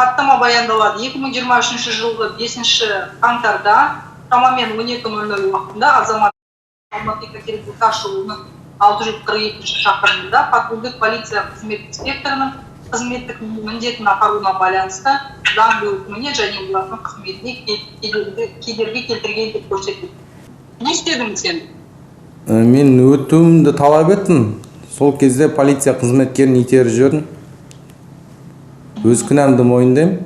Хаттама баяндалады. 2023 жылғы 5 қаңтарда шамамен 12:00 уақытында азамат Алматы — Екатеринбург тас жолының 642 шақырымында патрульдік полиция қызмет инспекторының қызметтік міндетін атқаруына байланысты заңды өкіміне және олардың қызметіне кедергі келтірген деп көрсетілді. Не істедің сен? Мен өтуімді талап еттім. Сол кезде полиция қызметкерін итеріп жібердім. Өз кінәмді мойындаймын.